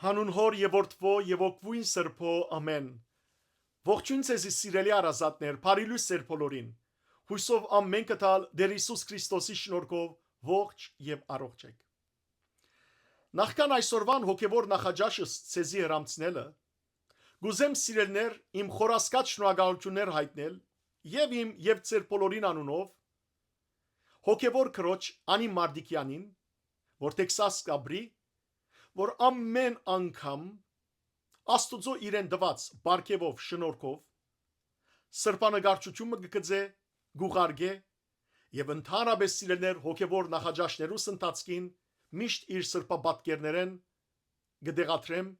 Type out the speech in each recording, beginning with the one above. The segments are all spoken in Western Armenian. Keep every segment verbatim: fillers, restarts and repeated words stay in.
Հանուն Հօր եւ Որդւոյ եւ Հոգւոյն Սրբոյ, ամէն։ Ողջոյն ձեզի, սիրելի հարազատներ, բարի լոյս ձեր բոլորին։ Յուսով ամէնքը տալ Տէր Յիսուս Քրիստոսի շնորհքով ողջ եւ առողջ էք։ Նախքան այսօրուան հոգեվոր նախաճաշս ձեզի հրամցնելը, կ'ուզեմ, սիրելիներ, իմ խորասկաց շնորհակալութիւններ յայտնել եւ իմ եւ ձեր բոլորին անունով, հոգեվոր քրոջ Անի Մարտիկեանին, որ Թեքսաս կ'ապրի, որ ամէն անգամ Աստուծոյ իրեն տուած պարգեւով, շնորհքով, սրբանկարչութիւն մը կը գծէ, կ'ուղարկէ եւ ընդհանրապէս, սիրելիներ, հոգեվոր նախաճաշներուս ընթացքին միշտ իր սրբապատկերներէն կը տեղադրեմ,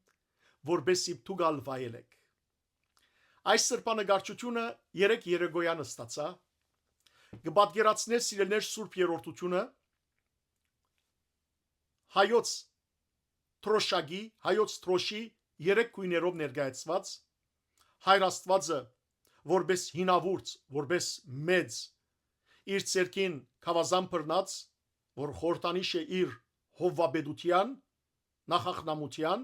որպէսզի դուք ալ վայելէք։ Այս սրբանկարչութիւնը երեկ երեկոյեան ստացայ, կը պատկերացնէ, սիրելիներ, Սուրբ Երրորդութիւնը, հայոց դրօշակի, հայոց դրօշի երեք գոյներով ներկայացուած, Հայր Աստուածը որպէս հինաւուրց, որպէս մեծ, իր ձեռքին գաւազան բռնած, որ խորհրդանիշ է իր հովուապետութեան, նախախնամութեան,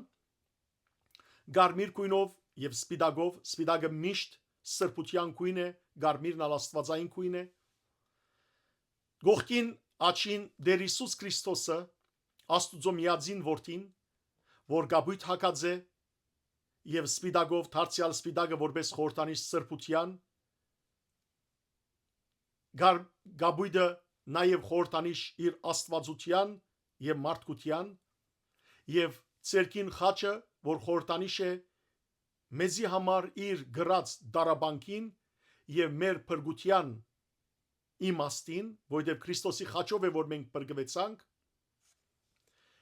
կարմիր գոյնով եւ սպիտակով, սպիտակը միշտ սրբութեան գոյն է, կարմիրն ալ աստուածային գոյն է։ Կողքին աջին Տէր Յիսուս Քրիստոսը, Աստուծոյ միածին Որդին, որ կապոյտ հագած է, եւ սպիտակով, դարձեալ սպիտակը որպէս խորհրդանիշ սրբութեան, գար-, կապոյտը նաեւ խորհրդանիշ իր աստուածութեան եւ մարդկութեան, եւ ձեռքին խաչը, որ խորհրդանիշ է մեզի համար իր կրած տառապանքին եւ մեր փրկութեան իմաստին, որովհետեւ Քրիստոսի խաչով է, որ մենք փրկուեցանք,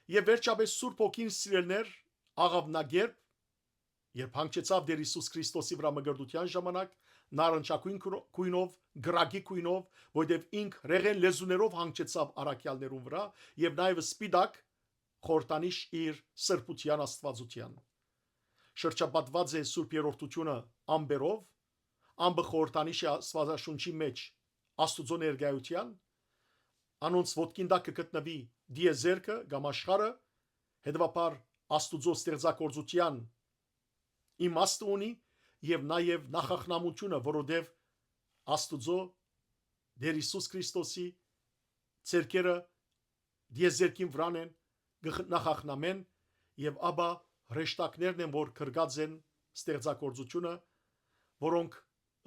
եւ վերջապէս Սուրբ Հոգին, սիրելիներ, աղաւնակերպ, երբ հանգչեցաւ Տէր Յիսուս Քրիստոսի վրայ մկրտութեան ժամանակ, նարնջագոյն քրո-, գոյնով, կրակի գոյնով, որովհետեւ ինք հրեղեն լեզուներով հանգչեցաւ առաքեալներուն վրայ, եւ նաեւ սպիտակ խորհրդանիշ իր սրբութեան, աստուածութեան։ Շրջապատուած է Սուրբ Երրորդութիւնը ամպերով, ամպը խորհրդանիշ է Աստուածաշունչի մէջ Աստուծոյ ներկայութեան, անոնց ոտքին տակ կը գտնուի տիեզերքը կամ աշխարհը, հետեւաբար Աստուծոյ ստեղծագործութեան իմաստը ունի եւ նաեւ նախախնամութիւնը, որովհետեւ Աստուծոյ Տէր Յիսուս Քրիստոսի ձեռքերը տիեզերքին վրան են, կը նախախնամեն, եւ ապա հրեշտակներն են, որ գրկած են ստեղծագործութիւնը, որոնք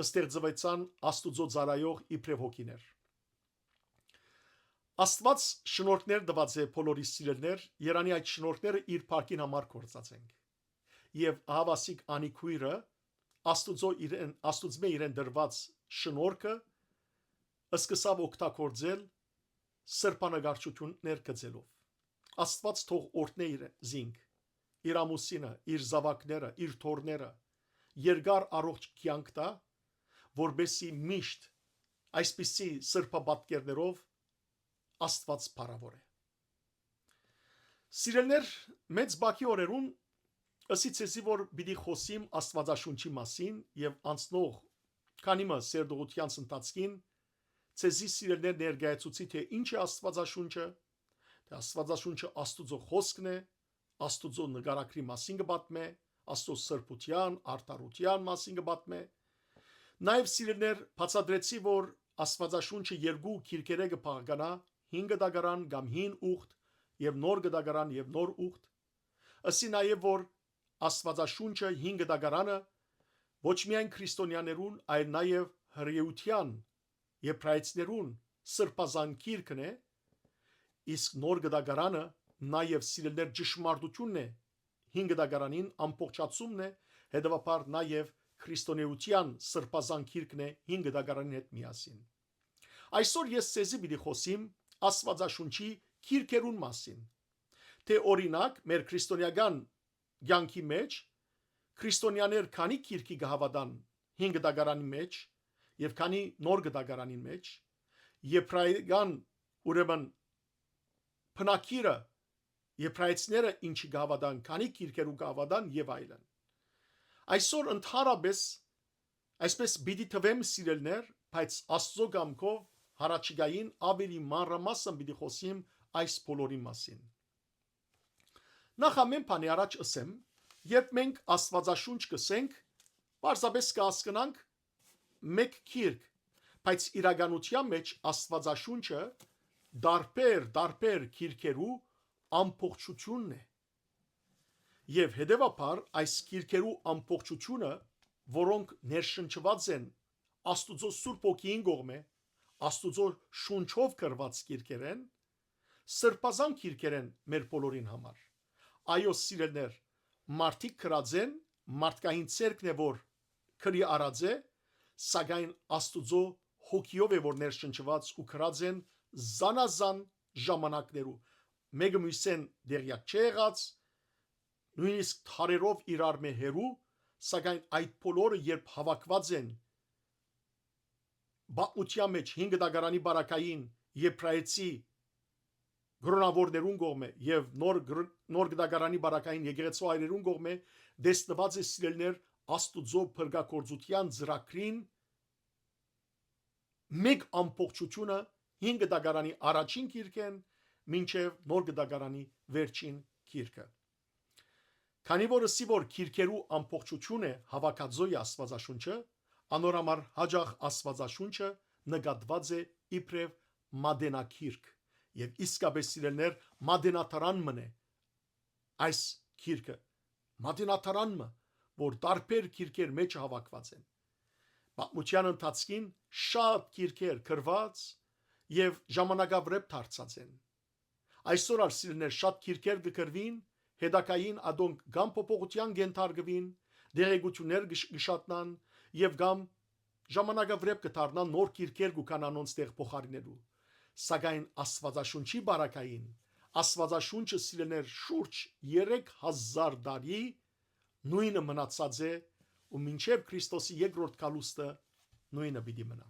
ստեղծուեցան Աստուծոյ ծառայող իբրեւ հոգիներ։ Աստուած շնորհքներ տուած է բոլորիս, սիրելիներ, երանի այդ շնորհքները իր փառքին համար գործած ենք։ Եւ ահաւասիկ Անի քոյրը Աստուծոյ իրեն, Աստուծմէ իրեն տրուած շնորհքը սկսաւ օգտագործել սրբանկարչութիւններ գծելով։ Աստուած թող օրհնէ իրեն, զինք, իր ամուսինը, իր զաւակները, իր թոռները, երկար առողջ կեանք տայ, որպէսզի միշտ այսպիսի սրբապատկերներով Աստուած փառաւոր է։ Սիրելիներ, մեծ բակի օրերուն ըսի ձեզի, որ պիտի խօսիմ Աստուածաշունչի մասին, եւ անցնող քանի մը սերտողութեանց ընթացքին ձեզի, սիրելիներ, ներկայացուցի, թէ ինչ է Աստուածաշունչը, թէ Աստուածաշունչը Աստուծոյ խօսքն է, Աստուծոյ նկարագրի մասին կը պատմէ, Աստուծոյ սրբութեան, արդարութեան մասին կը պատմէ։ Նաեւ, սիրելիներ, բացատրեցի, որ Աստուածաշունչը երկու գիրքերէ կը բաղկանայ, Հին Կտակարան կամ Հին Ուխտ եւ Նոր Կտակարան եւ Նոր Ուխտ։ Ըսի նաեւ, որ Աստուածաշունչը, Հին Կտակարանը, ոչ միայն քրիստոնեաներուն, այլ նաեւ հրեութեան, եբրայեցիներուն սրբազան գիրքն է, իսկ Նոր Կտակարանը նաեւ, սիրելիներ, ճշմարտութիւնն է, Հին Կտակարանին ամբողջացումն է, հետեւաբար նաեւ քրիստոնեութեան սրբազան գիրքն է Հին Կտակարանին հետ միասին։ Այսօր ես ձեզի պիտի խօսիմ Աստուածաշունչի գիրքերուն մասին, թէ, օրինակ, մեր քրիստոնեական կեանքի մէջ քրիստոնեաներ քանի՞ գիրքի կը հաւատան Հին Կտակարանի մէջ եւ քանի՞ Նոր Կտակարանին մէջ, եբրայական, ուրեմն, բնագիրը, եբրայեցիները ինչի կը հաւատան, քանի՞ գիրքերու կը հաւատան եւ այլն։ Այսօր ընդհանրապէս այսպես պիտի թվեմ, սիրելիներ, բայց Աստուծոյ կամքով յառաջիկային աւելի մանրամասն պիտի խօսիմ այս բոլորի մասին։ Նախ ամէն բանի առաջ ըսեմ, երբ մենք Աստուածաշունչ կ'ըսենք, պարզապէս կը հասկնանք մէկ գիրք, բայց իրականութեան մէջ Աստուածաշունչը տարբեր, տարբեր գիրքերու ամբողջութիւնն է։ Եւ հետեւաբար այս գիրքերու ամբողջութիւնը, որոնք ներշնչուած են Աստուծոյ Սուրբ Հոգիին կողմէ, Աստուծոյ շունչով գրուած գիրքերէն, սրբազան գիրքերէն մեր բոլորին համար։ Այո, սիրելներ, մարդիկ գրած են, մարդկային ձեռքն է, որ գրի առած է, սակայն Աստուծոյ Հոգիով է, որ ներշնչուած ու գրած են զանազան ժամանակներու, մէկը միւսէն դեղեակ չէ եղած, նոյնիսկ դարերով իրար մէ հեռու, սակայն այդ բոլորը երբ հաւաքուած են պատմութեան մէջ հինգ դագարանի բարակային Եբրայեցի գրոնաւորներուն կողմէ եւ նոր գր-, նոր դագարանի բարակային եկեղեցու հայրերուն կողմէ, տեսնուած է, սիրելներ, Աստուծոյ փրկագործութեան ծրագրին մէկ ամբողջութիւնը հինգ դագարանի առաջին գիրքէն մինչեւ նոր դագարանի վերջին գիրքը։ Քանի որ ըսի որ գիրքերու ամբողջութիւն է հաւաքածոյ Աստուածաշունչը, անոր համար յաճախ Աստուածաշունչը նկատուած է իբրեւ մատենագիրք եւ իսկապէս, սիրելներ, մատենադարան մըն է այս գիրքը, մատենադարան մը, որ տարբեր գիրքեր մէջ հաւաքուած են։ Պատմութեան ընթացքին շատ գիրքեր գրուած եւ ժամանակավրեպ դարձած են։ Այսօր ալ, սիրելներ, շատ գիրքեր կը գրուին, հետագային ատոնք կամ փոփոխութեան կ'ենթարկուին, տեղեկութիւններ կը շ-, կը շատնան եւ կամ ժամանակավրէպ կը դառնան, նոր գիրքեր կու գան անոնց տեղ փոխարինելու։ Սակայն Աստուածաշունչի բարակային, Աստուածաշունչը, սիրելներ, շուրջ երեք հազար տարի նոյնը մնացած է ու մինչեւ Քրիստոսի երկրորդ գալուստը նոյնը պիտի մնայ։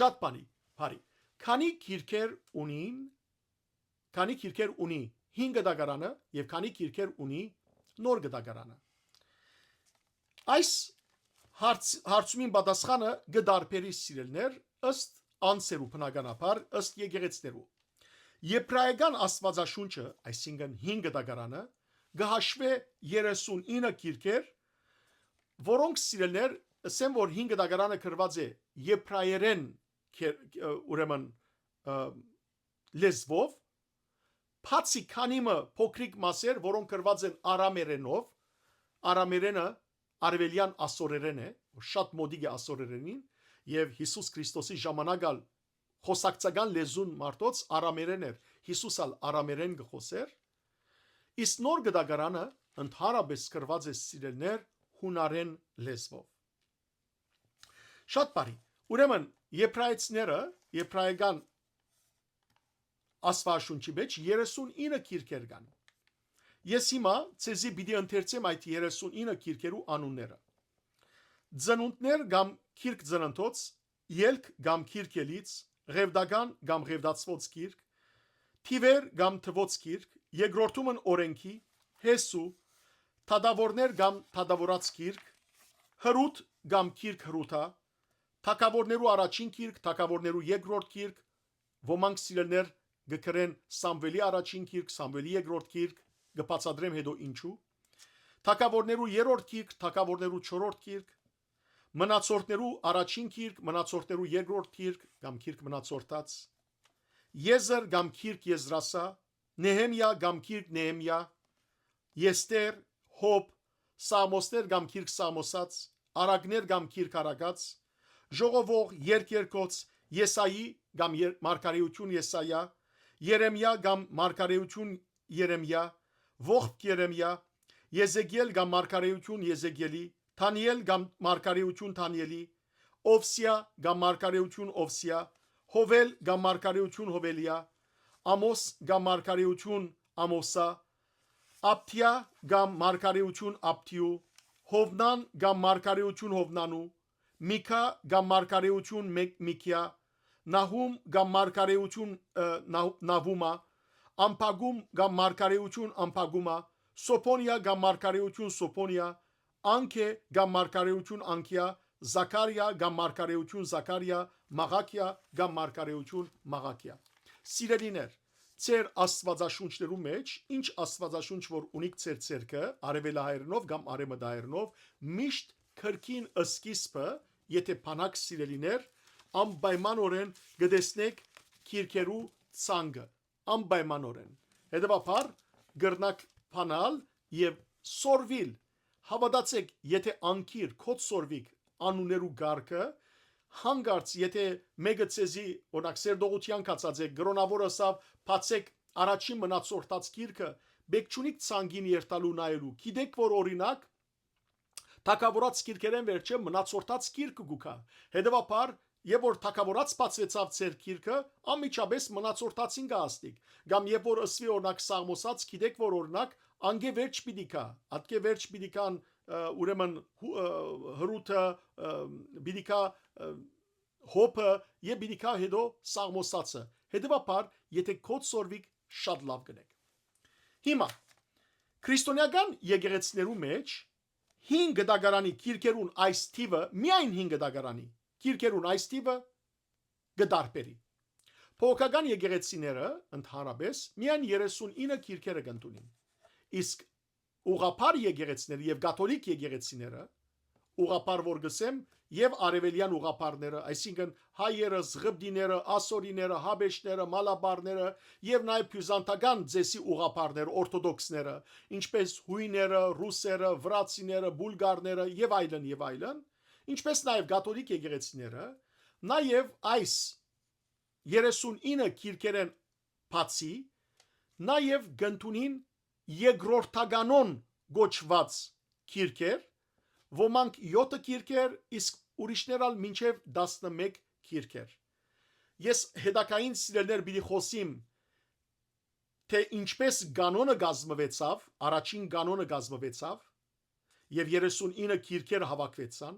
Շատ բանի, բարի, քանի գիրքեր ունին, քանի գիրքեր ունի հին գտակարանը եւ քանի գիրքեր ունի նոր գտակարանը։ Այս հարց-, հարցումին պատասխանը կը տարբերի, սիրելներ, ըստ անձերու, բնականաբար, ըստ եկեղեցներու։ Եբրայական Աստուածաշունչը, այսինքն հին գտակարանը, կը հաշուէ երեսունինը գիրքեր, որոնք, սիրելներ, ըսեմ, որ հին գտակարանը գրուած է եբրայերեն կեր-, ը, ուրեմն, ը, լեզվով, բացի քանի մը փոքրիկ մասեր, որոնք գրուած են արամերենով, արամերենը արեւելեան ասորերեն է, որ շատ մօտիկ է ասորերենին, եւ Յիսուս Քրիստոսի ժամանակ ալ խօսակցական լեզուն մարդոց արամերեն էր, Յիսուս ալ արամերեն կը խօսէր, իսկ նոր գտակարանը ընդհանրապէս գրուած է, սիրելներ, յունարեն լեզվով։ Շատ բարի։ Ուրեմն, եբրայեցիները, եբրայական Աստուածաշունչի մէջ երեսունինը գիրքեր կան։ Ես հիմա ձեզի պիտի ընթերցեմ այդ երեսունինը գիրքերու անունները։ Ծնունդներ կամ գիրք ծննդոց, ելք կամ գիրք ելից, ղեւտական կամ ղեւտացուած գիրք, թիւեր կամ թուոց գիրք, երկրորդումն օրենքի, հեսու, թագաւորներ կամ թագաւորաց գիրք, հրութ կամ գիրք հրութա, թագաւորներու առաջին գիրք, թագաւորներու երկրորդ գիրք, ոմանք, սիրելներ, կը գրեն Սամուէլի առաջին գիրք, Սամուէլի երկրորդ գիրք, կը բացատրեմ հետո ինչու, թագաւորներու երրորդ գիրք, թագաւորներու չորրորդ գիրք, մնացորդներու առաջին գիրք, մնացորդներու երկրորդ գիրք կամ գիրք մնացորդաց, Եզր կամ գիրք Եզրասա, Նեհեմիա կամ գիրք Նեհեմիա, Եստեր, Հոբ, Սաղմոսներ կամ գիրք Սաղմոսաց, Արագներ կամ գիրք Արագած, Ժողովող, Երկերկոց, Եսայի կամ Եր-, Մարգարեություն Եսայա, Երեմիա կամ Մարգարեություն Երեմիա, Ողբք Երեմիա, Եզեկիել կամ Մարգարեություն Եզեկիելի, Դանիել կամ Մարգարեություն Դանիելի, Օվսիա կամ Մարգարեություն Օվսիա, Հովել կամ Մարգարեություն Հովելիա, Ամոս կամ Մարգարեություն Ամոսա, Աբդիա կամ Մարգարեություն Աբդիու, Հովնան կամ Մարգարեություն Հովնանու, Միքա կամ Մարգարեություն Մե-, Միքիա, Նահում կամ Մարգարեություն, ը, Նահ-, Նավումա, Ամփագում կամ Մարգարեություն Ամփագումա, Սոփոնիա կամ Մարգարեություն Սոփոնիա, Անքէ կամ Մարգարեություն Անքիա, Զաքարիա կամ Մարգարեություն Զաքարիա, Մաղաքիա կամ Մարգարեություն Մաղաքիա։ Սիրելիներ, ձեր Աստուածաշունչներու մէջ, ինչ Աստուածաշունչ որ ունիք ձեր ձեռքը, արեւելահայերենով կամ արեւմտահայերենով, միշտ քրքին սկիզբը, եթե բանակ սիրելիներ, անպայմանօրէն կը տեսնեք կիրքերու ցանկը, անպայմանօրէն։ Հետեւաբար, կրնաք բանալ եւ սորվիլ, հաւատացեք, եթե անկիր քոց սորվիք անուններու կարգը, հանկարծ եթե մէկը ձեզի, օրինակ, սերտողութեան գացած է, կրոնաւոր ըսաւ, բացեք առաջին մնացորդած կիրքը, բեք չունիք ցանկին երթալու նայելու։ Գիտեք, որ օրինակ, թագաւորած կիրքերէն վերջը մնացորդած կիրքը կու գայ։ Հետեւաբար, եւ որ թագաւորած բացուեցաւ ձեր կիրքը, անմիջապէս մնացորդածին կը հասնիք։ Կամ եւ որ ըսուի, օրինակ, Սաղմոսաց, գիտեք, որ օրինակ, անկէ վերջ պիտի գայ, ատկէ վերջ պիտի գան, ը, ուրեմն հու-, ը, հրութը, ը, պիտի գայ, ը, հոբը եւ պիտի գայ հետո Սաղմոսացը։ Հետեւաբար, եթե քոց սորվիք, շատ լաւ կ'ընէք։ Հիմա, քրիստոնեական եկեղեցիներու մէջ հին գտակարանի կիրքերուն այս թիվը, միայն հին գտակարանի կիրքերուն այս թիվը կը տարբերի։ Բողոքական եկեղեցիները ընդհանրապէս միայն երեսունինը կիրքերը կ'ընդունին, իսկ ուղղափառ եկեղեցիները եւ կաթոլիկ եկեղեցիները, ուղղափառ որ գսեմ, եւ արեւելեան ուղղափառները, այսինքն՝ հայերը, զղպտիները, ասորիները, հաբեշները, մալաբարները եւ նաեւ բիւզանդական ծեսի ուղղափառները, օրթոդոքսները, ինչպէս՝ յոյները, ռուսերը, վրացիները, բուլղարները եւ այլն, եւ այլն, ինչպէս նաեւ կաթոլիկ եկեղեցիները, նաեւ այս երեսունինը կիրքերէն բացի, նաեւ կ'ընդունին երկրորդականոն կոչուած կիրքեր, ոմանք եօթը կիրքեր, իսկ ուրիշներ ալ մինչեւ տասնմէկ կիրքեր։ Ես հետագային, սիրելիներ, պիտի խօսիմ, թէ ինչպէս կանոնը կազմուեցաւ, առաջին կանոնը կազմուեցաւ, եւ երեսունինը կիրքեր հաւաքուեցան,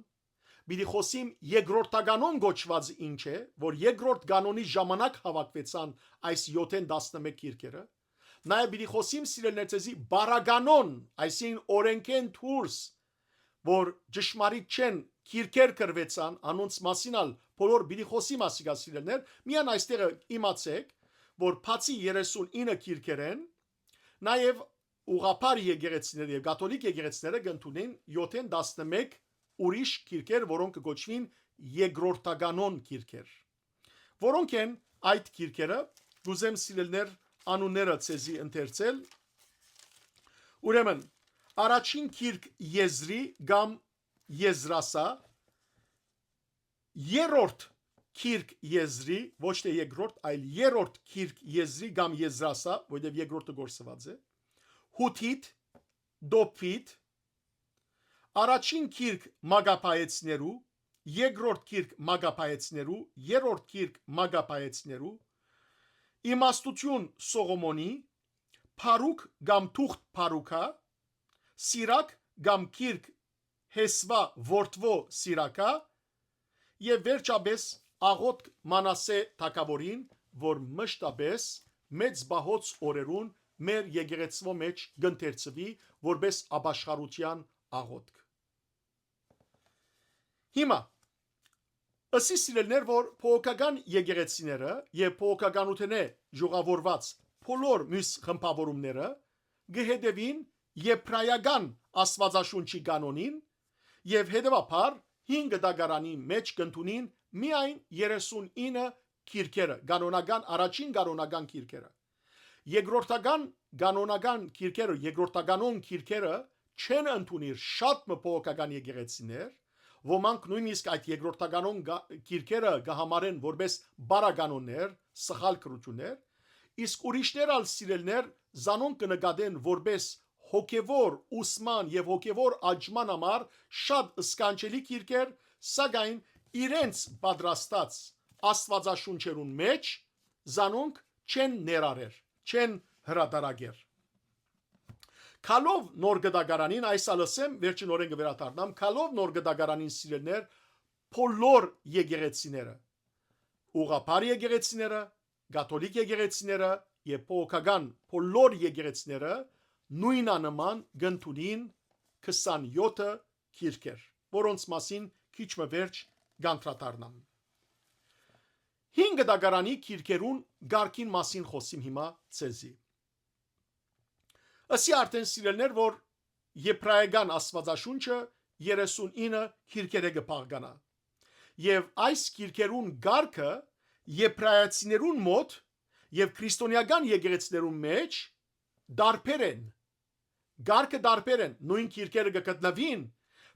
պիտի խօսիմ երկրորդականոն կոչուածը ինչ է, որ երկրորդ կանոնի ժամանակ հաւաքուեցան այս եօթէն տասնմէկ կիրքերը, նաեւ պիտի խօսիմ, սիրելիներ, ձեզի բարականոն, այսինքն՝ օրէնքէն դուրս, որ ճշմարիտ չեն, կիրքեր կրուեցան, անոնց մասին ալ բոլոր պիտի խօսիմ, ասիկա, սիրելիներ, միայն այստեղը իմացեք, որ բացի երեսունինը կիրքերէն, նաեւ ուղղափառ եկեղեցիները եւ կաթոլիկ եկեղեցիները կ'ընդունեն եօթէն տասնմէկ ուրիշ կիրքեր, որոնք կը կոչուին երկրորդականոն կիրքեր։ Որոնք են այդ կիրքերը, կ'ուզեմ, սիրելիներ, անունները ձեզի ընթերցել։ Ուրեմն, առաջին կիրք Եզրի կամ Եզրասա, երրորդ կիրք Եզրի, ոչ թէ երկրորդ, այլ երրորդ կիրք Եզրի կամ Եզրասա, որովհետեւ երկրորդը կորսուած է, Հութիթ, Դոփիթ, առաջին կիրք Մագապայեցիներու, երկրորդ կիրք Մագապայեցիներու, երրորդ կիրք Մագապայեցիներու, Իմաստութիւն Սողոմոնի, Փարուք կամ թուղթ Փարուքա, Սիրակ կամ կիրք Հեսվա որդւոյ Սիրակայ, եւ վերջապէս աղօթք Մանասէ թագաւորին, որ մշտապէս մեծ պահոց օրերուն մեր եկեղեցւոյ մէջ կ'ընթերցուի որպէս ապաշխարութեան աղօթք։ Հիմա, ըսի, սիրելիներ, որ բողոքական եկեղեցիները եւ բողոքականութենէ ժողովուրդաց բոլոր միւս խմբավորումները կը հետեւին եբրայական Աստուածաշունչի կանոնին եւ հետեւաբար հին գտակարանի մէջ կ'ընդունին միայն երեսունինը կիրքերը, կանոնական, առաջին կանոնական կիրքերը։ Երկրորդական կանոնական կիրքերը, երկրորդականոն կիրքերը չեն ընդունիր շատ մը բողոքական եկեղեցիներ, ոմանք նոյնիսկ այդ երկրորդականոն գա-, կիրքերը կը համարեն որպես բարականոններ, սխալ գրություններ, իսկ ուրիշներ ալ, սիրելիներ, զանոնք կը նկատեն որպես հոգեվոր ուսման եւ հոգեվոր աճման համար շատ սքանչելի կիրքեր, սակայն իրենց պատրաստած Աստուածաշունչերուն մէջ զանոնք չեն ներառեր, չեն հրատարակեր։ Քալով նոր գտակարանին, այս ալ ըսեմ, վերջին օրէն կը վերադառնամ, քալով նոր գտակարանին, սիրելիներ, բոլոր եկեղեցիները, ուղղափառ եկեղեցիները, կաթոլիկ եկեղեցիները եւ բողոքական բոլոր եկեղեցիները նոյնանման կ'ընդունին քսանեօթը կիրքեր, որոնց մասին քիչ մը վերջ կ'անդրադառնամ։ հինգ դագարանի կիրքերուն կարգին մասին խօսիմ հիմա ձեզի։ Ըսի արդէն, սիրելներ, որ Եբրայական Աստուածաշունչը երեսունինը կիրքերէ կը բաղկանայ։ Եւ այս կիրքերուն կարգը Եբրայեցիներուն մօտ եւ քրիստոնեական եկեղեցիներուն մէջ տարբեր են։ Կարգը տարբեր են, նոյն կիրքերը կը գտնուին,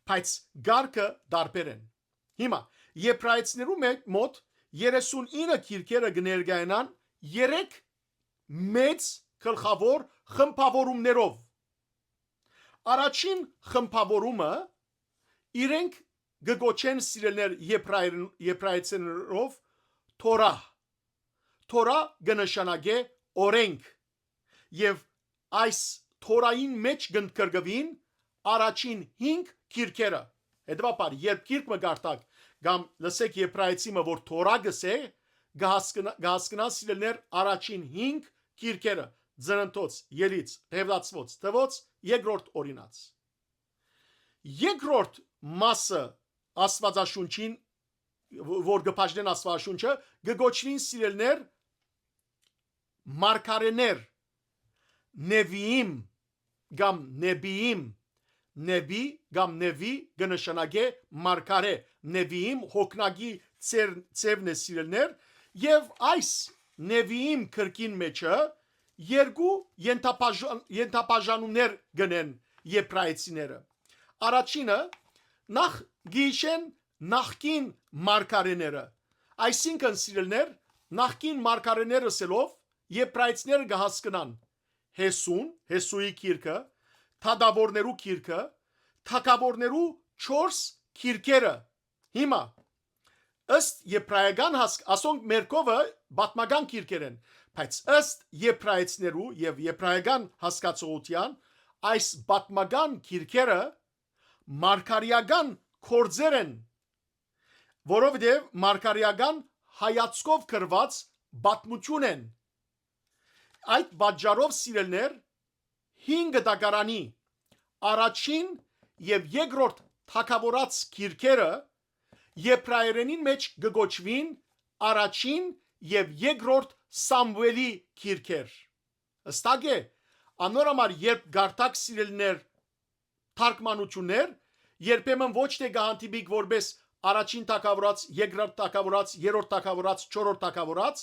բայց կարգը տարբեր են։ Հիմա, Եբրայեցիներու մէ-, մօտ երեսունինը կիրքերը կը ներկայանան երեք մեծ գլխաւոր խմբաւորումներով։ Առաջին խմբաւորումը իրենք կը կոչեն, սիրելներ, Եբրայերն-, Եբրայեցիներով Թորա։ Թորա կը նշանակէ օրենք, եւ այս Թորային մէջ կ'ընդգրկուին առաջին հինգ կիրքերը։ Հետեւաբար, երբ կիրք մը կարդաք կամ լսեք Եբրայեցի մը, որ Թորա կ'ըսէ, կը հասկնա-, կը հասկնան, սիրելներ, առաջին հինգ կիրքերը. Ծննդոց, Ելից, Հեւտացուոց, Թուոց, Երկրորդ Օրինաց։ Երկրորդ մասը Աստուածաշունչին, ո-, որ կը բաժնեն Աստուածաշունչը, կը կոչուին, սիրելներ, մարգարէներ, Նեվիիմ կամ Նեբիիմ, Նեբի կամ Նեվի կը նշանակէ մարգարէ, Նեվիիմ հոգնակի ձեր-, ձևն է, սիրելներ, եւ այս Նեվիիմ կիրքին մէջը երկու ենթաբաժան-, ենթաբաժանումներ կ'ընեն եբրայեցիները։ Առաջինը, նախ գիշեն նախկին մարգարեները, այսինքն, սիրելներ, նախկին մարգարեներ ըսելով, եբրայեցիները կը հասկնան Հեսուն, Հեսուի կիրքը, թագաւորներու կիրքը, թագաւորներու չորս կիրքերը։ Հիմա, ըստ եբրայական հասկ-, ասոնք մեր կողմը պատմական կիրքեր են, բայց ըստ եբրայեցիներու եւ եբրայական հասկացողութեան, այս պատմական կիրքերը մարգարեական գործեր են, որովհետեւ մարգարեական հայացքով գրված պատմություն են։ Այդ պատճառով, սիրելներ, հինգ դագարանի առաջին եւ երկրորդ թագաւորաց կիրքերը եբրայերենին մէջ կը կոչուին առաջին եւ երկրորդ Սամուէլի կիրքեր։ Հստակ է, անոր համար, երբ կարդաք, սիրելիներ, թարգմանություններ, երբեմն ոչ թէ կը հանդիպիք որպես առաջին թագաւորաց, երկրորդ թագաւորաց, երրորդ թագաւորաց, չորրորդ թագաւորաց,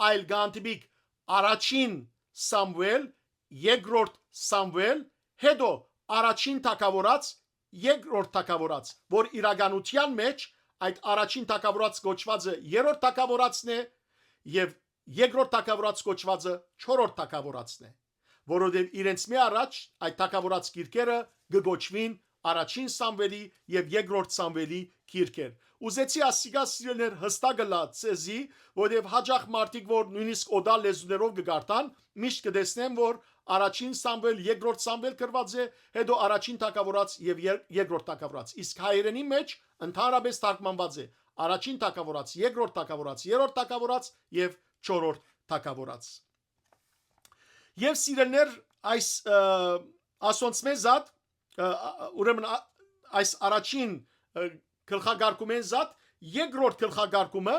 այլ կը հանդիպիք առաջին Սամուէլ, երկրորդ Սամուէլ, հետո առաջին թագաւորաց, երկրորդ թագաւորաց, որ իրականութեան մէջ այդ առաջին թագաւորաց կոչուածը երրորդ թագաւորացն է եւ երկրորդ թագաւորաց կոչուածը չորրորդ թագաւորացն է, որովհետեւ իրենց մէ առաջ այդ թագաւորաց կիրքերը կը կոչուին առաջին Սամուէլի եւ երկրորդ Սամուէլի կիրքեր։ Ուզեցի ասիկա, սիրելիներ, հստակ ըլլայ ձեզի, որովհետեւ յաճախ մարդիկ, որ նոյնիսկ օտար լեզուներով կը կարդան, միշտ կը տեսնեն, որ առաջին Սամուէլ, երկրորդ Սամուէլ գրված է, հետո առաջին թագաւորաց եւ եր-, երկրորդ թագաւորաց։ Իսկ հայերենի մէջ ընդհանրապես թարգմանված է առաջին թագաւորաց, երկրորդ թագաւորաց, երրորդ թագաւորաց եւ չորրորդ թագաւորաց։ Եւ, սիրելիներ, այս, ը, ասոնցմէ զատ, ը, ա, ուրեմն, ա, այս առաջին, ը, գլխակարգումէն զատ, երկրորդ գլխակարգումը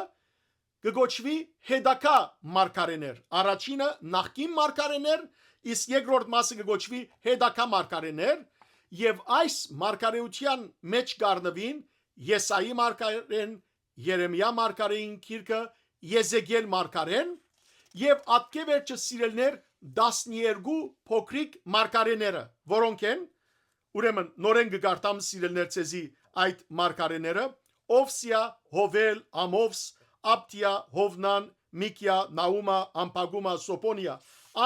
կը կոչուի հետագայ մարգարէներ։ Առաջինը նախկին մարգարէներ, իսկ երկրորդ մասը կը կոչուի հետագայ մարգարէներ, եւ այս մարգարէութեան մէջ կ'առնուին Եսայի մարգարէն, Երեմիա մարգարէին գիրքը, Եզեկիել մարգարէն, եւ ատկէ վերջը, սիրելիներ, տասներկու փոքրիկ մարգարէները, որոնք են, ուրեմն, նորէն կը կարդամ, սիրելիներ, ձեզի այդ մարգարէները. Օվսիա, Հովել, Ամովս, Աբդիա, Հովնան, Միքիա, Նաումա, Ամբակումա, Սոփոնիա,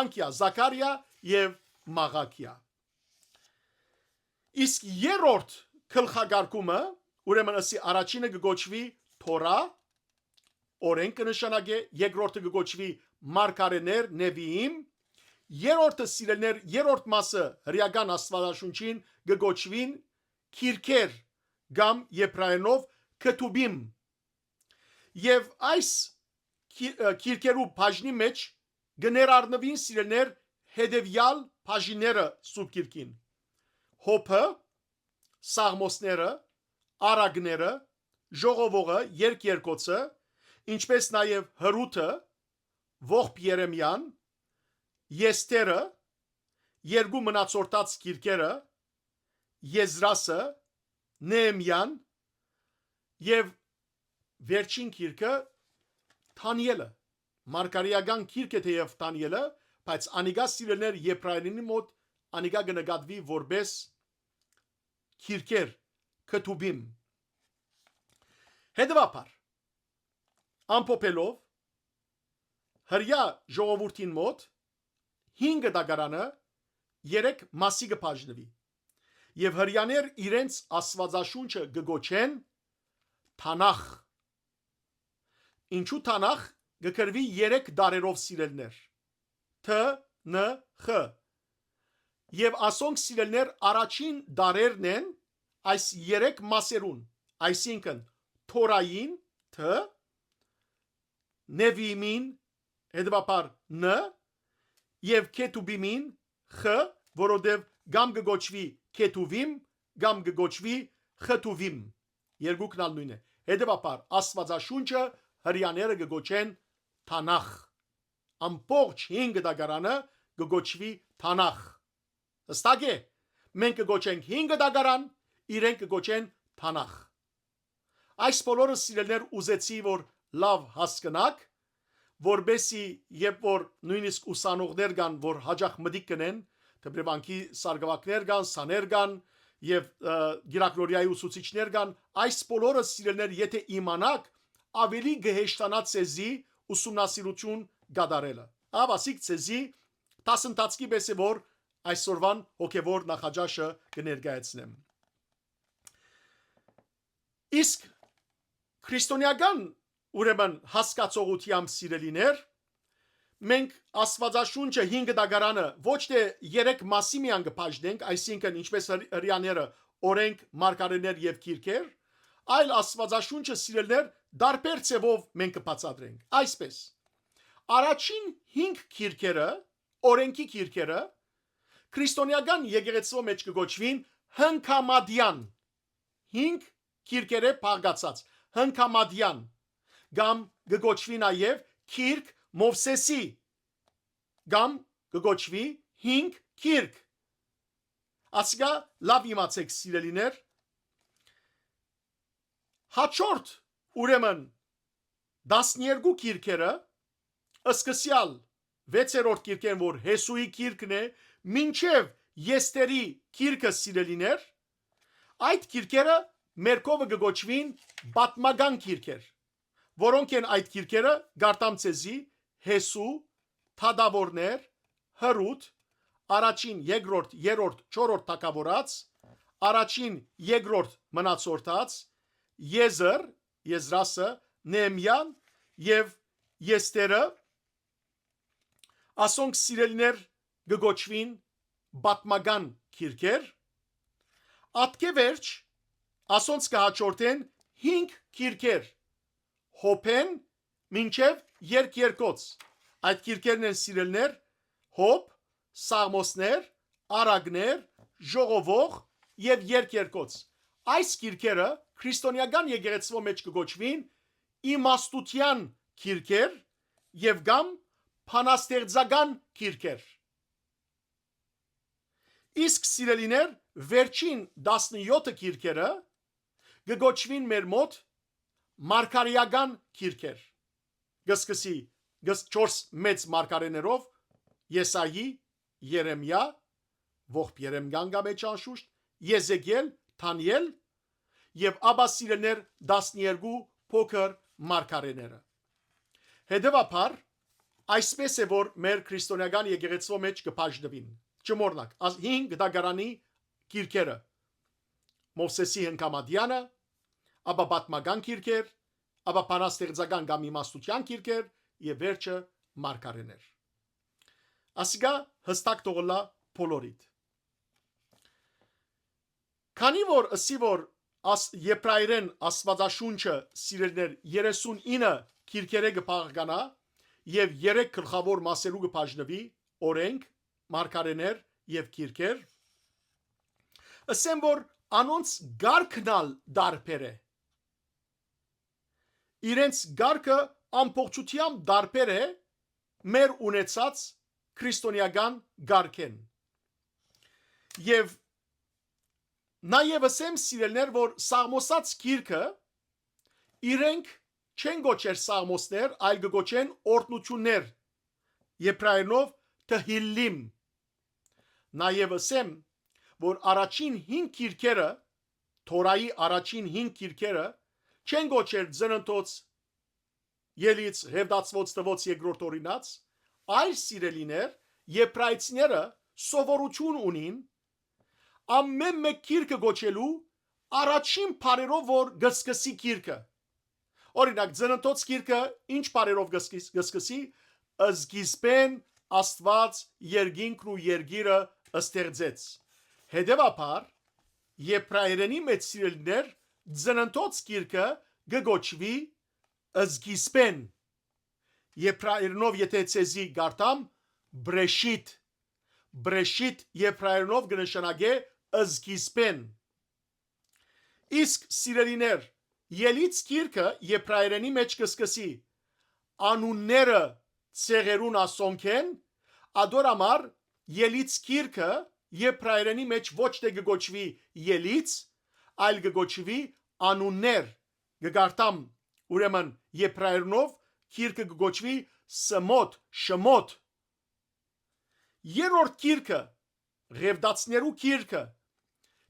Անքիա, Զաքարիա եւ Մաղաքիա։ Իսկ երրորդ գլխակարգումը, ուրեմն, ըսի, առաջինը կը կոչուի Թորա, օրենք կը նշանակէ, երկրորդը կը կոչուի մարգարէներ, Նեվիիմ, երրորդը, սիրելիներ, երրորդ մասը հրեական Աստուածաշունչին կը կոչուին քիրքեր կամ եբրայերէնով քթուբիմ։ Եւ այս քի-, ը, քիրքերու բաժնի մէջ կը ներառնուին, սիրելիներ, հետեւեալ բաժինները Սուրբ Գիրքին. Հոբը, Սաղմոսները, Արագները, Ժողովողը, Երկերկոցը, ինչպէս նաեւ Հրութը, Ողբ Երեմիան, Եսթերը, երկու մնացորդաց գիրքերը, Եզրասը, Նեեմիան եւ վերջին գիրքը՝ Դանիելը։ Մարգարեական գիրքը թեեւ Դանիելը, բայց անիկա, սիրելիներ, Եբրայերենի մօտ անիկա կը նկատուի որպէս գիրքեր, քթուբիմ։ Հետեւաբար, ամփոփելով, Հրեայ ժողովուրդին մօտ հինգ դագարանը երեք մասի կը բաժնուի եւ հրեաներ իրենց Աստուածաշունչը կը կոչեն Թանախ։ Ինչու Թանախ կը կրուի երեք դարերով, սիրելիներ. Դ, Ն, Խ։ Եւ ասոնք, սիրելիներ, առաջին դարերն են այս երեք մասերուն, այսինքն՝ Թորային, Դ, Նեվիմին, հետեւաբար՝ Ն, եւ Քեթուբիմին, Խ, որովհետեւ կամ կը կոչուի Քեթուվիմ, կամ կը կոչուի Խթուվիմ։ Երկուքն ալ նոյն է։ Հետեւաբար, Աստուածաշունչը հրեաները կը կոչեն Թանախ։ Ամբողջ հինգ դագարանը կը կոչուի Թանախ։ Հստակ է, մենք կը կոչենք հինգ դագարան, իրենք կը կոչեն Թանախ։ Այս բոլորը, սիրելիներ, ուզեցի որ լաւ հասկնաք, որպեսզի երբ որ նոյնիսկ ուսանողներ կան, որ յաճախ մտիկ կ'ընեն, Դպրեվանքի սարկուակներ կան, սաներ կան եւ, ը, կիրակնօրեայի ուսուցիչներ կան, այս բոլորը, սիրելիներ, եթէ իմանաք, աւելի կը հեշտանայ ձեզի ուսումնասիրութիւն կատարելը։ Ահա, ասիկ, ձեզի դասընթացքի պէս է որ այսօրվան հոգեւոր նախաճաշը կը ներկայացնեմ։ Իսկ քրիստոնեական, ուրեմն, հասկացողութեամբ, սիրելիներ, մենք Աստուածաշունչը, հինգ դագարանը, ոչ թէ երեք մասի միայն կը բաժնենք, այսինքն՝ ինչպես հր-, հրեաները օրենք, մարգարէներ եւ գիրքեր, այլ Աստուածաշունչը, սիրելիներ, տարբեր ձեւով մենք կը բացատրենք։ Այսպես, առաջին հինգ գիրքերը, օրենքի գիրքերը, քրիստոնեական եկեղեցւոյ մէջ կը կոչուին հնգամատեան, հինգ գիրքերէ բաղկացած, հնգամատեան, կամ կը կոչուի նաեւ գիրք Մովսէսի, կամ կը կոչուի հինգ գիրք։ Ասիկա լաւ իմացէք, սիրելիներ։ Հաջորդ, ուրեմն, տասներկու գիրքերը, սկսեալ վեցերորդ գիրքէն, որ Յեսուի գիրքն է, մինչեւ Եսթերի գիրքը, սիրելիներ, այդ գիրքերը մեր կողմը կը կոչուին պատմական գիրքեր։ Որոնք են այդ գիրքերը, կարդամ ձեզի՝ Յեսու, Թագաւորներ, Հրութ, առաջին, երկրորդ, երրորդ, չորրորդ Թագաւորաց, առաջին, երկրորդ Մնացորդաց, Եզր, Եզրասը, Նեեմիան եւ Եսթերը, ասոնք, սիրելիներ, կը կոչուին պատմական գիրքեր, ատկէ վերջ ասոնց կը հաջորդեն հինգ գիրքեր, Հոբէն մինչեւ Երկերկոց։ Այդ գիրքերն են, սիրելիներ, Հոբ, Սաղմոսներ, Արագներ, Ժողովող եւ Երկերկոց։ Այս գիրքերը քրիստոնեական եկեղեցւոյ մէջ կը կոչուին իմաստութեան գիրքեր եւ կամ բանաստեղծական գիրքեր։ Իսկ, սիրելիներ, վերջին տասնեօթը գիրքերը կը կոչուին մեր մօտ մարգարէական գիրքեր։ Կը սկսի, կը ս-, չորս մեծ մարգարէներով՝ Եսայի, Երեմիա, ողբ Երեմիան կա մէջ անշուշտ, Եզեկիել, Դանիել, եւ ապա, սիրելիներ, տասներկու փոքր մարգարէները։ Հետեւաբար, այսպես է որ մեր քրիստոնեական եկեղեցւոյ մէջ կը բաժնուին, չմոռնաք, աս-, հինգ դագարանի գիրքերը՝ Մովսէսի հնգամատեանը, ապա պատմական գիրքեր, ապա բանաստեղծական կամ իմաստութեան գիրքեր եւ վերջը՝ մարգարէներ։ Ասիկա հստակ թող ըլլայ բոլորիդ։ Քանի որ ըսի որ աս-, Եբրայերէն Աստուածաշունչը, սիրելիներ, երեսունինը գիրքերէ կը բաղկանայ եւ երեք գլխաւոր մասերու կը բաժնուի՝ օրենք, մարգարէներ եւ գիրքեր, ըսեմ որ անոնց կարգն ալ տարբեր է։ իրենց կարգը ամբողջութեամբ տարբեր է մեր ունեցած քրիստոնեական կարգէն։ Եւ նաեւ ըսեմ, սիրելիներ, որ Սաղմոսաց գիրքը իրենք չեն կոչեր Սաղմոսներ, այլ կը կոչեն օրհնություններ, եբրայերնով Թհիլլիմ։ Նաեւ ըսեմ, որ առաջին հինգ գիրքերը, Թորայի առաջին հինգ գիրքերը, չեն կոչեր Ծննդոց, Ելից, Ղեւտացուոց, Թուոց, Երկրորդ Օրինաց, այլ, սիրելիներ, եբրայցիները սովորութիւն ունին ամէն մէկ գիրքը կոչելու առաջին բառերով, որ կը սկսի գիրքը։ Օրինակ, Ծննդոց գիրքը ինչ բառերով կը սկի-, կը սկսի։ Սկիզբէն Աստուած երկինքն ու երկիրը ստեղծեց։ Հետեւաբար, եբրայերենի մէջ, սիրելիներ, Ծննդոց գիրքը կը կոչուի սկիզբէն։ Եբրայերնով, եթե ձեզի կարդամ, Բրեշիտ։ Բրեշիտ եբրայերնով կը նշանակէ սկիզբէն։ Իսկ, սիրելիներ, Ելից գիրքը եբրայերենի մէջ կը սկսի անունները ցեղերուն ասոնքէն, ադոր համար Ելից գիրքը եբրայերենի մէջ ոչ թէ կը կոչուի Ելից, այլ կը կոչուի անուններ, կը կարդամ, ուրեմն, եբրայերնով գիրքը կը կոչուի Սմոթ, Շմոթ։ Երրորդ գիրքը, Ղեւտացիներու գիրքը,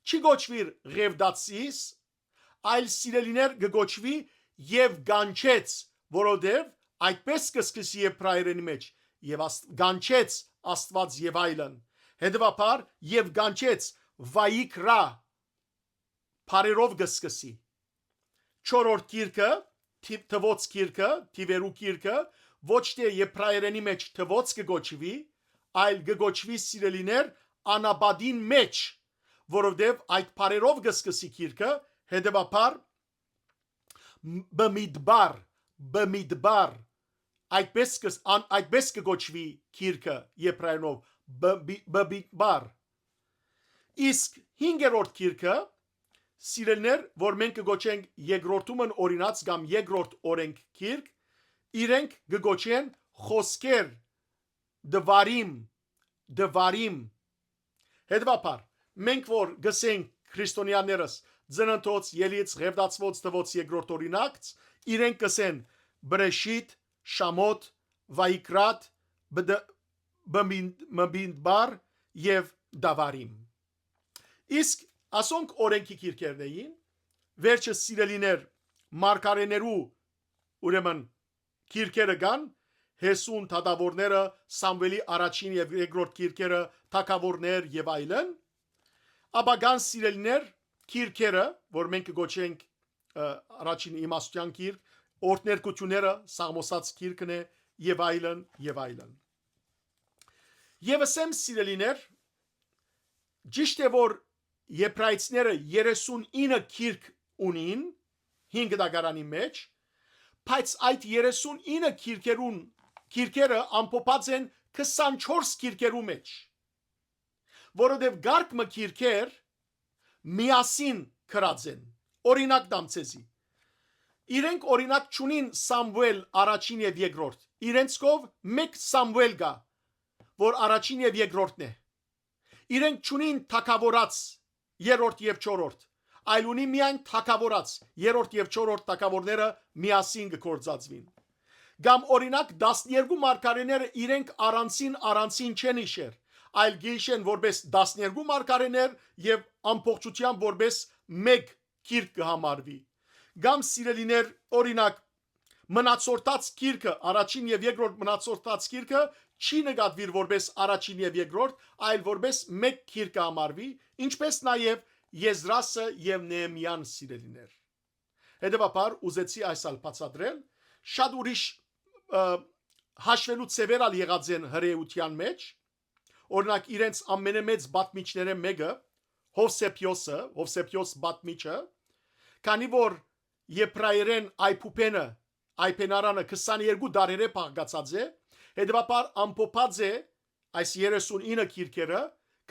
չի կոչուիր Ղեւտացիս, այլ, սիրելիներ, կը կոչուի Եվ կանչեց, որովհետեւ այդպես կը սկսի եբրայերենի մէջ, եւ աստ-, կանչեց Աստուած եւ այլն։ Հետեւաբար, Եվ կանչեց, Վայիկրա, բառերով կը սկսի։ Չորրորդ գիրքը, թիվ-, Թուոց գիրքը, թիվերու գիրքը, ոչ թէ եբրայերենի մէջ Թուոց կը կոչուի, այլ կը կոչուի, սիրելիներ, անապատին մէջ, որովհետեւ այդ բառերով կը սկսի գիրքը, հետեւաբար, մ-, Բմիդբար, Բմիդբար, այդպես կը, ան-, այդպես կը կոչուի գիրքը եբրայերնով, Բ-, Բի-, Բմիդբար։ Իսկ հինգերորդ գիրքը, սիրելիներ, որ մենք կը կոչենք երկրորդումն օրինաց կամ երկրորդ օրենք գիրք, իրենք կը կոչեն Խոսքեր, Դվարիմ, Դվարիմ։ Հետեւաբար, մենք որ կ'ըսենք քրիստոնեաներս Ծննդոց, Ելից, Ղեւտացուոց, Թուոց, Երկրորդ Օրինաց, իրենք կ'ըսեն Բրեշիտ, Շամոթ, Վայիկրատ, Բդ-, Բմին-, Մմինդբար եւ Դավարիմ։ Իսկ ասոնք օրենքի գիրքերն էին, վերջը, սիրելիներ, մարգարեներու, ուրեմն, գիրքերը կան, Հեսուն, Թագաւորները, Սամուէլի առաջին եւ երկրորդ գիրքերը, Թագաւորներ եւ այլն, ապա կան, սիրելիներ, գիրքերը, որ մենք կը կոչենք, ը, առաջին իմաստութեան գիրք, Օրհներկութիւնները, Սաղմոսաց գիրքն է, եւ այլն, եւ այլն։ Եվ ըսեմ, սիրելիներ, ճիշդ է, որ եբրայցիները երեսունինը գիրք ունին հին գտակարանի մէջ, բայց այդ երեսունինը գիրքերուն, գիրքերը ամփոփած են քսանչորս գիրքերու մէջ, որովհետև կարգ մը գիրքեր միասին գրած են։ Օրինակ տամ ձեզի։ Իրենք, օրինակ, չունին Սամուել առաջին եւ երկրորդ։ Իրենց կով մեկ Սամուել կա, որ առաջին եւ երկրորդն է։ Իրենք չունին թագավորաց երրորդ եւ չորրորդ, այլ ունի միայն թագավորաց, երրորդ եւ չորրորդ թագավորները միասին կը գործածուին։ Կամ, օրինակ, տասներկու մարգարեները իրենք առանձին, առանձին չեն իշեր, այլ կը իշեն որպես տասներկու մարգարեներ եւ ամբողջությամբ որպես մեկ գիրք կը համարուի։ Կամ, սիրելիներ, օրինակ, մնացորդաց գիրքը, առաջին եւ երկրորդ մնացորդաց գիրքը չի նկատուիր որպես առաջին եւ երկրորդ, այլ որպես մեկ գիրք կը համարուի, ինչպես նաեւ Եզրասը եւ Նեեմիան, սիրելիներ։ Հետեւաբար, ուզեցի այս ալ բացատրել, շատ ուրիշ, ը, հաշվելու ձևեր ալ եղած են հրեայութեան մէջ, օրինակ, իրենց ամենամեծ պատմիչներէն մէկը, Հովսեփիոսը, Հովսեփիոս պատմիչը, քանի որ եբրայերէն այբուբենը, այբենարանը քսաներկու դարերէ բաղկացած է, հետեւաբար ամփոփած է այս երեսունինը գիրքերը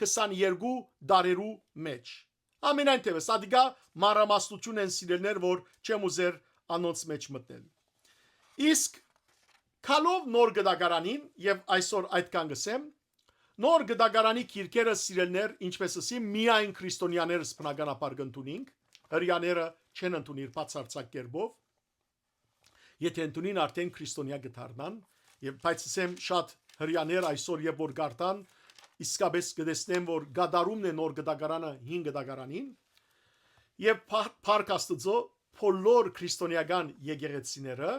քսաներկու դարերու մէջ։ Ամենայն թէւս, ատիկա մանրամասնություն են, սիրելիներ, որ չեմ ուզեր անոնց մէջ մտնել։ Իսկ գալով Նոր Գտակարանին, եւ այսօր այդքան կ'ըսեմ, Նոր Գտակարանի գիրքերը, սիրելիներ, ինչպէս ըսի, միայն քրիստոնյաներս բնականաբար կ'ընդունինք, հրեաները չեն ընդունիր բացարձակ կերպով, եթէ ընդունին, արդէն քրիստոնեայ կը դառնան, եւ բայց ըսեմ, շատ հրեաներ այսօր, երբ որ կ'արթան, իսկապէս կը տեսնեն, որ կատարումն է Նոր Գտակարանը Հին Գտակարանին, եւ փա-, փառք Աստուծոյ, բոլոր քրիստոնեական եկեղեցիները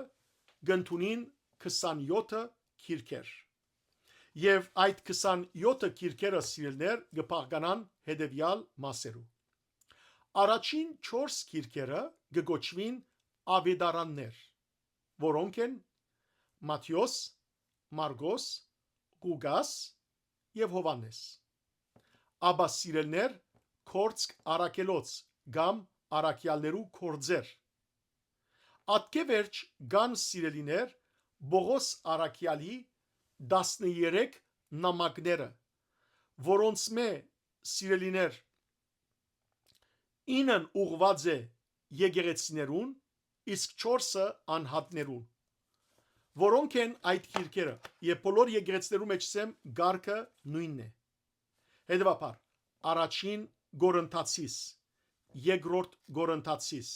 կ'ընդունին քսանեօթը գիրքեր։ Եւ այդ քսանեօթը գիրքերը, սիրելիներ, կը բաղկանան հետեւեալ մասերու։ Առաջին չորս գիրքերը կը կոչուին ավետարաններ, որոնք են Մատթէոս, Մարկոս, Ղուկաս եւ Յովհաննէս։ Ապա, սիրելիներ, Գործք առաքելոց կամ Առաքեալներու գործեր։ Ատկէ վերջ կան, սիրելիներ, Պողոս Առաքեալի տասներեք նամակները, որոնցմէ, սիրելիներ, ինն ուղղուած է եկեղեցիներուն, իսկ չորսը անհատներուն, որոնք են այդ գիրքերը, եւ բոլոր եկեղեցիներու մէջ, ըսեմ, կարգը նոյնն է։ Հետեւաբար, առաջին Կորինթացիս, երկրորդ Կորինթացիս,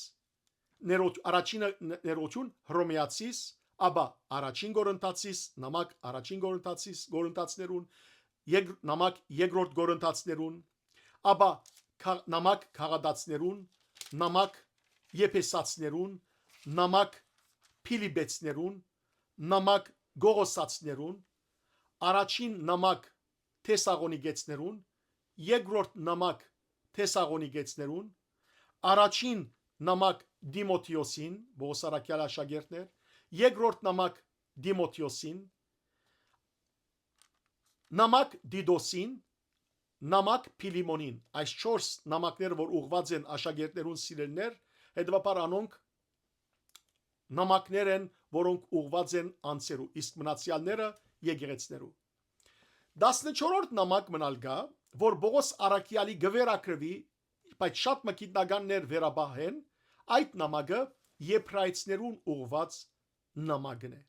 ներոջ-, առաջինը ն-, ներողություն, Հռոմեացիս, ապա առաջին Կորինթացիս, նամակ առաջին Կորինթացիս, Կորինթացիներուն, եկ-, նամակ երկրորդ Կորինթացիներուն, ապա Գա-, նամակ Գաղատացիներուն, նամակ Եփեսացիներուն, նամակ Փիլիպեցիներուն, նամակ Կողոսացիներուն, առաջին նամակ Թեսաղոնիկեցիներուն, երկրորդ նամակ Թեսաղոնիկեցիներուն, առաջին նամակ Տիմոթէոսին, Պողոս Առաքեալի աշակերտներ, երկրորդ նամակ Տիմոթէոսին, նամակ Տիտոսին, նամակ Փիլիմոնին։ Այս չորս նամակները, որ ուղղուած են աշակերտներուն, սիրելիներ, հետեւաբար անոնք նամակներ են, որոնք ուղղուած են անձերու, իսկ մնացեալները՝ եկեղեցիներու։ Տասնչորրորդ նամակ մնալ կայ, որ Պողոս Առաքեալի կը վերագրուի, բայց շատ մը գիտնականներ վերապահ են, այդ նամակը Եբրայեցիներուն ուղղուած նամակն է։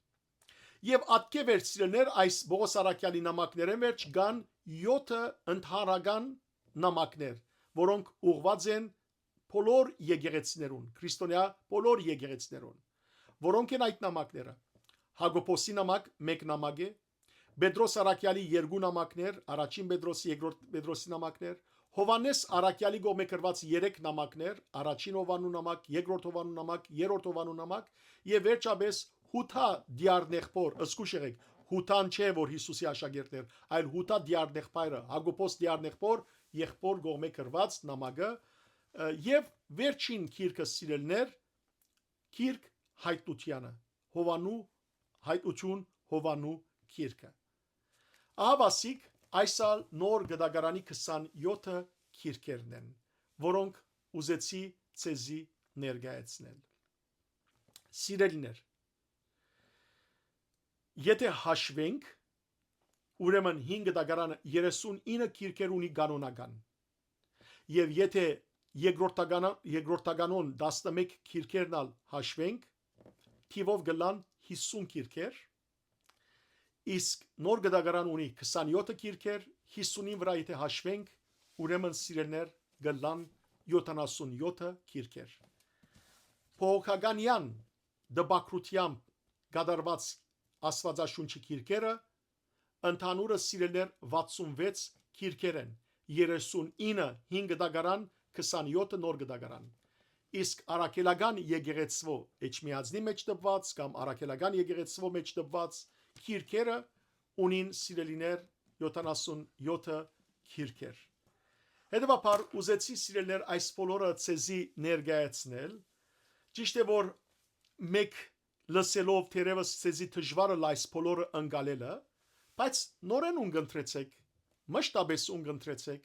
Եւ ատկէ վերջ, սիրելիներ, այս Պողոս Առաքեալի նամակներէն վերջ կան յոթը ընդհանրական նամակներ, որոնք ուղղուած են բոլոր եկեղեցիներուն, քրիստոնեայ բոլոր եկեղեցիներուն։ Որոնք են այդ նամակները։ Յակոբոսի նամակ, մէկ նամակ է, Պետրոս Առաքեալի երկու նամակներ, առաջին Պետրոսի, երկրորդ Պետրոսի նամակներ, Յովհաննէս Առաքեալի կողմէ գրուած երեք նամակներ, առաջին Յովհաննու նամակ, երկրորդ Յովհաննու նամակ, երրորդ Յովհաննու նամակ, եւ վերջապէս Յուդա դիառնեղբոր, զգուշ եղէք, Յուդան չէ, որ Յիսուսի աշակերտն էր, այլ Յուդա դիառնեղբայրը, Յակոբոս դիառնեղբոր, եղբոր կողմէ գրուած նամակը, ը, եւ վերջին գիրքը, սիրելիներ, գիրք Յայտնութեանը, Յովհաննու, Յայտնութիւն Յովհաննու գիրքը։ Ահա, ասիկ, այս ալ Նոր Գտակարանի քսանեօթը գիրքերն են, որոնք ուզեցի ձեզի ներկայացնել։ Սիրելիներ, եթե հաշվենք, ուրեմն Հին Գտակարանը երեսունինը գիրքեր ունի կանոնական, եւ եթե երկրորդականը-, երկրորդականոն տասնմէկ գիրքերն ալ հաշվենք, թիվով կ'ըլլան յիսուն գիրքեր, իսկ Նոր Գտակարան ունի քսանեօթը գիրքեր, յիսունին վրայ եթե հաշվենք, ուրեմն, սիրելիներ, կ'ըլլան յոթանասունեօթը գիրքեր։ Բողոքականեան տպագրութեամբ կատարուած Աստուածաշունչի գիրքերը, ընդհանուրը, սիրելիներ, վաթսունվեց գիրքեր են, երեսունինը Հին Գտակարան, քսանեօթը Նոր Գտակարան։ Իսկ առաքելական եկեղեցւոյ Էջմիածնի մէջ տպուած կամ առաքելական եկեղեցւոյ մէջ տպուած գիրքերը ունին, սիրելիներ, յոթանասունեօթը գիրքեր։ Հետեւաբար, ուզեցի, սիրելիներ, այս բոլորը ձեզի ներկայացնել։ Ճիշդ է, որ մէկ լսելով թերեւս ձեզի դժուար ըլլայ այս բոլորը ընկալելը, բայց նորէն ուն կընտրեցէք, մշտապէս ուն կընտրեցէք,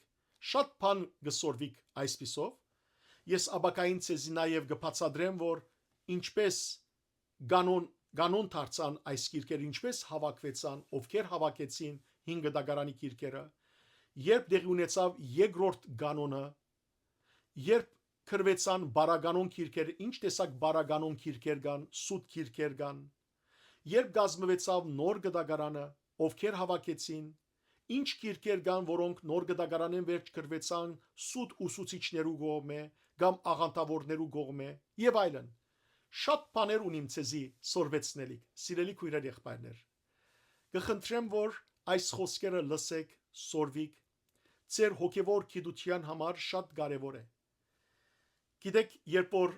շատ բան կը սորվիք այսպիսով։ Ես ապագային ձեզի նաեւ կը բացատրեմ, որ ինչպես կանոն, կանոն դարձան այս գիրքերը, ինչպես հաւաքուեցան, ովքեր հաւաքեցին Հին Գտակարանի գիրքերը, երբ տեղի ունեցաւ երկրորդ կանոնը, երբ կրուեցան բարականոն գիրքեր, ինչ տեսակ բարականոն գիրքեր կան, սուտ գիրքեր կան, երբ կազմուեցաւ նոր գտակարանը, ովքեր հաւաքեցին, ինչ գիրքեր կան, որոնք նոր գտակարանէն վերջ կրուեցան սուտ ուսուցիչներու կողմէ կամ աղանդաւորներու կողմէ եւ այլն։ Շատ բաներ ունիմ ձեզի սորվեցնելիք, սիրելի քոյրեր, եղբայրներ։ Կը խնդրեմ, որ այս խօսքերը լսեք, սորվիք, ձեր հոգեվոր գիտութեան համար շատ կարեւոր է։ Գիտեք, երբ որ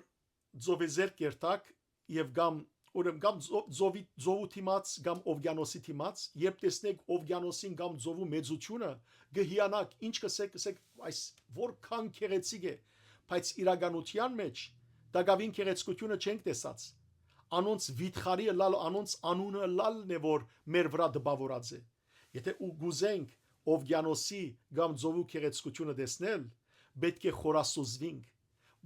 ծովեզերք կերթաք եւ կամ, ուրեմն, կամ ծո-, ծովի, ծովու դիմաց կամ ովկիանոսի դիմաց, երբ տեսնեք ովկիանոսին կամ ծովու մեծութիւնը, կը հիանաք, ինչ կ'ըսեք, կ'ըսեք, այս որքան գեղեցիկ է, բայց իրականութեան մէջ տակաւին գեղեցկութիւնը չենք տեսած։ Անոնց վիթխարի ըլլալ, անոնց անունը ըլլալն է, որ մեր վրայ տպաւորած է։ Եթէ ու կ'ուզենք ովկիանոսի կամ ծովու գեղեցկութիւնը տեսնել, պէտք է խորասուզուինք,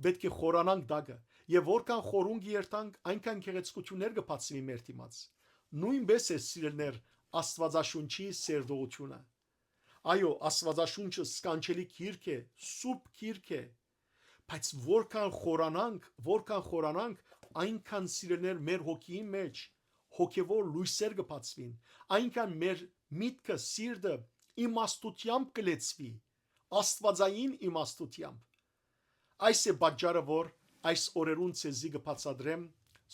պէտք է խորանանք տակը, եւ որքան խորուն կ'երթանք, այնքան գեղեցկութիւններ կը բացուին մեր դիմաց։ Նոյնպէս է, սիրելիներ, Աստուածաշունչի սերտողութիւնը։ Այո, Աստուածաշունչը սքանչելի գիրք է, սուրբ գիրք է, բայց որքան խորանանք, որքան խորանանք, այնքան, սիրելիներ, մեր հոգիին մէջ հոգեվոր լոյսեր կը բացուին, այնքան մեր միտքը, սիրտը իմաստութեամբ կը լեցուի, աստուածային իմաստութեամբ։ Այս է պատճառը, որ այս օրերուն ձեզի կը բացատրեմ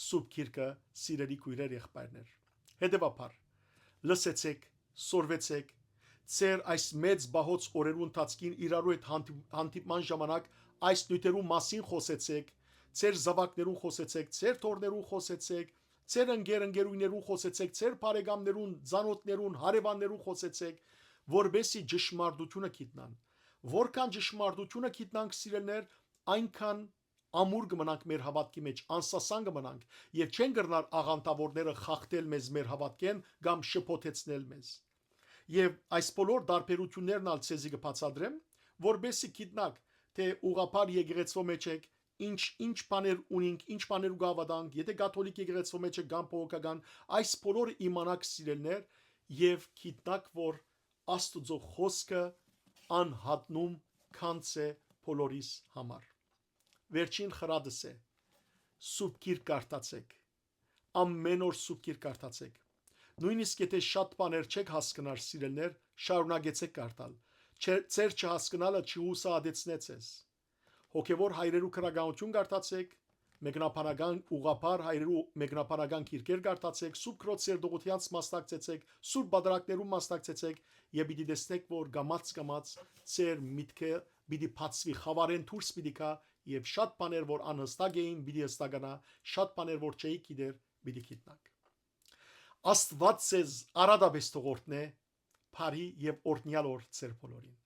Սուրբ Գիրքը, սիրելի քոյրեր, եղբայրներ։ Հետևաբար, լսեցեք, սորվեցեք, ձեր այս մեծ պահոց օրերու ընթացքին իրարու հետ հանդի-, հանդիպման ժամանակ այս նիւթերու մասին խօսեցեք, ձեր զաւակներուն խօսեցեք, ձեր թոռներուն խօսեցեք, ձեր ընկեր ընկերուհիներուն խօսեցեք, ձեր բարեկամներուն, ծանօթներուն, հարեւաններուն խօսեցեք, որպէսզի ճշմարտութիւնը գիտնան։ Որքան ճշմարտութիւնը գիտնանք, սիրելիներ, այնքան ամուր կը մնանք մեր հաւատքի մէջ, անսասան կը մնանք եւ չեն կրնար աղանդաւորները խախտել մեզ մեր հաւատքէն կամ շփոթեցնել մեզ։ Եւ այս բոլոր տարբերութիւններն ալ ձեզի կը բացատրեմ, որպէսզի գիտնաք, թէ ուղղափառ եկեղեցւոյ մէջ եք, ինչ, ինչ բաներ ունինք, ինչ բաներու կը հաւատանք, եթէ կաթոլիկ եկեղեցւոյ մէջ եք կամ բողոքական, այս բոլորը իմանաք, սիրելիներ, եւ գիտնաք, որ Աստուծոյ խօսքը անհատնում գանձ է բոլորիս համար։ Վերջին խրատս է. Սուրբ Գիրք կարդացեք։ Ամէն օր Սուրբ Գիրք կարդացեք։ Նոյնիսկ եթէ շատ բաներ չեք հասկնար, սիրելիներ, շարունակեցեք կարդալ։ Չէ, ձեր չհասկնալը չի յուսահատեցնե ձեզ։ Հոգեվոր հայրերու գրականութիւն կարդացեք, մեկնաբանական, ուղղափառ հայրերու մեկնաբանական գիրքեր կարդացեք, Սուրբ Քրոց Սերտողութեանց մասնակցեցեք, Սուրբ Պատարագներուն մասնակցեցեք եւ պիտի տեսնեք, որ կամաց-կամաց ձեր միտքը պիտի բացուի, խաւարէն դուրս պիտի գայ եւ շատ բաներ, որ անհստակ էին, պիտի հստականայ, շատ բաներ, որ չէիք գիտեր, պիտի գիտնաք։ Աստուած ձեզ արատապէս թող օրհնէ, բարի եւ օրհնեալ օր ձեր բոլորին։